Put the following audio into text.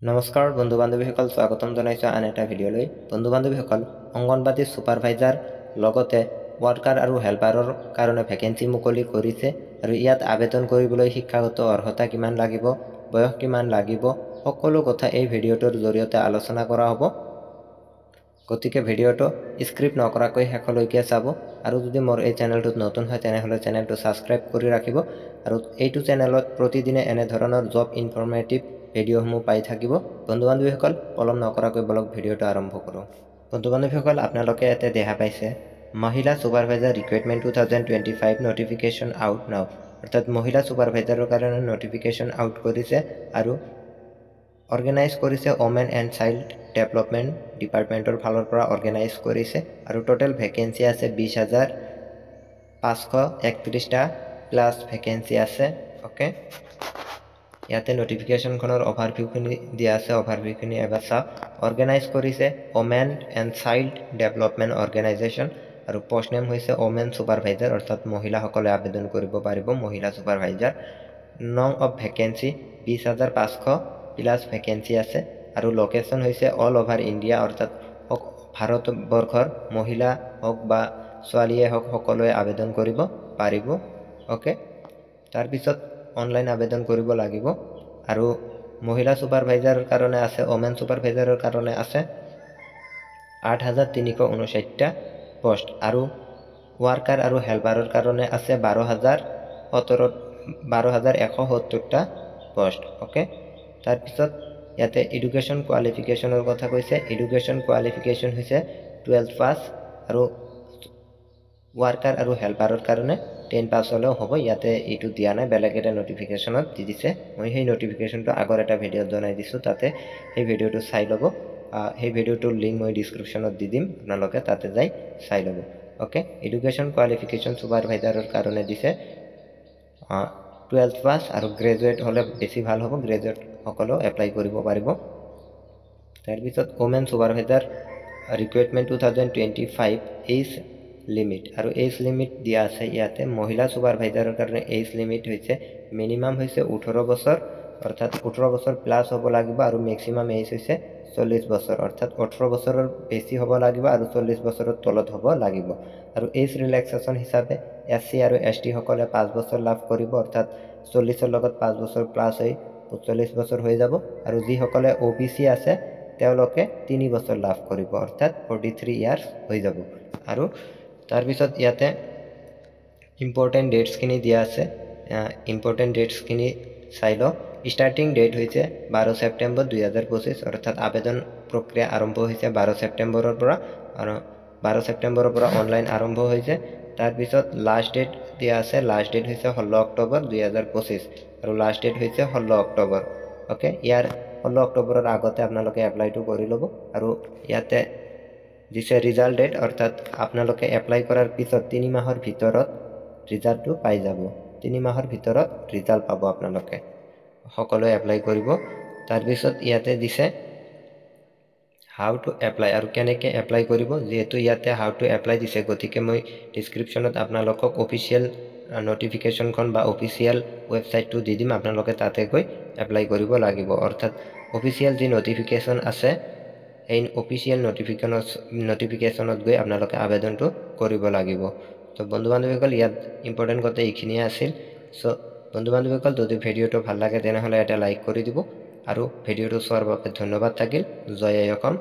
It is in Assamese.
নমস্কাৰ বন্ধু বান্ধৱীসকল, স্বাগতম জনাইছোঁ আন এটা ভিডিঅ'লৈ। বন্ধু বান্ধৱীসকল, অংগনবাদী ছুপাৰভাইজাৰ লগতে ৱৰ্কাৰ আৰু হেল্পাৰৰ কাৰণে ভেকেঞ্চি মুকলি কৰিছে আৰু ইয়াত আবেদন কৰিবলৈ শিক্ষাগত অৰ্হতা কিমান লাগিব, বয়স কিমান লাগিব, সকলো কথা এই ভিডিঅ'টোৰ জৰিয়তে আলোচনা কৰা হ'ব। গতিকে ভিডিঅ'টো স্কিপ নকৰাকৈ শেষলৈকে চাব আৰু যদি মোৰ এই চেনেলটোত নতুন হয়, তেনেহ'লে চেনেলটো ছাবস্ক্ৰাইব কৰি ৰাখিব আৰু এইটো চেনেলত প্ৰতিদিনে এনেধৰণৰ জব ইনফৰ্মেটিভ ভিডিঅ'সমূহ পাই থাকিব। বন্ধু বান্ধৱীসকল, পলম নকৰাকৈ বলক ভিডিঅ'টো আৰম্ভ কৰোঁ। বন্ধু বান্ধৱীসকল, আপোনালোকে ইয়াতে দেখা পাইছে মহিলা supervisor recruitment 2025 notification out now। অৰ্থাৎ মহিলা ছুপাৰভাইজাৰৰ কাৰণে নটিফিকেশ্যন আউট কৰিছে আৰু অৰ্গেনাইজ কৰিছে ওমেন এণ্ড চাইল্ড ডেভেলপমেণ্ট ডিপাৰ্টমেণ্টৰ ফালৰ পৰা অৰ্গেনাইজ কৰিছে আৰু টোটেল ভেকেঞ্চি আছে 20,531টা প্লাছ ভেকেঞ্চি আছে। অ'কে, ইয়াতে নটিফিকেশ্যনখনৰ অভাৰভিউখিনি দিয়া আছে। অভাৰভিউখিনি এবাৰ চাওক। অৰ্গেনাইজ কৰিছে Women and Child Development Organisation আৰু পষ্ট নেম হৈছে ওমেন ছুপাৰভাইজাৰ, অৰ্থাৎ মহিলাসকলে আবেদন কৰিব পাৰিব মহিলা ছুপাৰভাইজাৰ। নং অফ ভেকেঞ্চি 20,500 প্লাছ ভেকেঞ্চি আছে আৰু লোকেশ্যন হৈছে অল অভাৰ ইণ্ডিয়া, অৰ্থাৎ ভাৰতবৰ্ষৰ মহিলা হওক বা ছোৱালীয়ে হওক, সকলোৱে আবেদন কৰিব পাৰিব। অ'কে, তাৰপিছত অনলাইন আবেদন কৰিব লাগিব আৰু মহিলা ছুপাৰভাইজাৰৰ কাৰণে আছে, ওমেন ছুপাৰভাইজাৰৰ কাৰণে আছে 8359টা পষ্ট আৰু ৱাৰ্কাৰ আৰু হেল্পাৰৰ কাৰণে আছে 12,017, 12,170টা পষ্ট। অ'কে, তাৰপিছত ইয়াতে এডুকেশ্যন কোৱালিফিকেশ্যনৰ কথা কৈছে। এডুকেশ্যন কোৱালিফিকেশ্যন হৈছে 12 পাছ আৰু ৱাৰ্কাৰ আৰু হেল্পাৰৰ কাৰণে 10 পাছ হ'লেও হ'ব। ইয়াতে এইটো দিয়া নাই, বেলেগ এটা নটিফিকেশ্যনত দি দিছে। মই সেই নটিফিকেশ্যনটো আগৰ এটা ভিডিঅ'ত জনাই দিছোঁ, তাতে সেই ভিডিঅ'টো চাই ল'ব। সেই ভিডিঅ'টোৰ লিংক মই ডিছক্ৰিপশ্যনত দি দিম, আপোনালোকে তাতে যাই চাই ল'ব। অ'কে, এডুকেশ্যন কোৱালিফিকেশ্যন ছুপাৰভাইজাৰৰ কাৰণে দিছে 12 পাছ আৰু গ্ৰেজুৱেট হ'লে বেছি ভাল হ'ব, গ্ৰেজুৱেটসকলেও এপ্লাই কৰিব পাৰিব। তাৰপিছত Women Supervisor Recruitment 2025 age limit আৰু এজ লিমিট দিয়া আছে ইয়াতে। মহিলা ছুপাৰভাইজাৰৰ কাৰণে এজ লিমিট হৈছে মিনিমাম হৈছে 18 বছৰ, অৰ্থাৎ 18 বছৰ প্লাছ হ'ব লাগিব আৰু মেক্সিমাম এজ হৈছে 40 বছৰ, অৰ্থাৎ 18 বছৰৰ বেছি হ'ব লাগিব আৰু 40 বছৰৰ তলত হ'ব লাগিব। আৰু এজ ৰিলেক্সেশ্যন হিচাপে এছ চি আৰু এছ টিসকলে 5 বছৰ লাভ কৰিব, অৰ্থাৎ 40ৰ লগত 5 বছৰ প্লাছ হৈ 45 বছৰ হৈ যাব আৰু যিসকলে অ' বি চি আছে, তেওঁলোকে 3 বছৰ লাভ কৰিব, অৰ্থাৎ 43 ইয়াৰ্ছ হৈ যাব। আৰু তাৰপিছত ইয়াতে ইম্পৰ্টেণ্ট ডেটছখিনি দিয়া আছে। ইম্পৰ্টেণ্ট ডেটছখিনি চাই লওক। ষ্টাৰ্টিং ডেট হৈছে 12 ছেপ্টেম্বৰ 2025, অৰ্থাৎ আবেদন প্ৰক্ৰিয়া আৰম্ভ হৈছে 12 ছেপ্টেম্বৰৰ পৰা আৰু 12 ছেপ্টেম্বৰৰ পৰা অনলাইন আৰম্ভ হৈছে। তাৰপিছত লাষ্ট ডেট দিয়া আছে। লাষ্ট ডেট হৈছে 16 অক্টোবৰ 2025 আৰু লাষ্ট ডেট হৈছে 16 অক্টোবৰ। অ'কে, ইয়াৰ 16 অক্টোবৰৰ আগতে আপোনালোকে এপ্লাইটো কৰি ল'ব। আৰু ইয়াতে দিছে ৰিজাল্ট ডেট, অৰ্থাৎ আপোনালোকে এপ্লাই কৰাৰ পিছত 3 মাহৰ ভিতৰত ৰিজাল্টটো পাই যাব। 3 মাহৰ ভিতৰত ৰিজাল্ট পাব আপোনালোকে। সকলোৱে এপ্লাই কৰিব। তাৰপিছত ইয়াতে দিছে how to apply আৰু কেনেকৈ এপ্লাই কৰিব। যিহেতু ইয়াতে how to apply দিছে, গতিকে মই ডিছক্ৰিপশ্যনত আপোনালোকক অফিচিয়েল নটিফিকেশ্যনখন বা অফিচিয়েল ৱেবছাইটটো দি দিম। আপোনালোকে তাতে গৈ এপ্লাই কৰিব লাগিব, অৰ্থাৎ অফিচিয়েল যি নটিফিকেশ্যন আছে, সেই অফিচিয়েল নটিফিকেশ্যনত গৈ আপোনালোকে আবেদনটো কৰিব লাগিব। ত' বন্ধু বান্ধৱীসকল, ইয়াত ইম্পৰ্টেণ্ট কথা এইখিনিয়ে আছিল। চ' বন্ধু বান্ধৱীসকল, যদি ভিডিঅ'টো ভাল লাগে, তেনেহ'লে এটা লাইক কৰি দিব আৰু ভিডিঅ'টো চোৱাৰ বাবে ধন্যবাদ থাকিল। জয় আই অসম।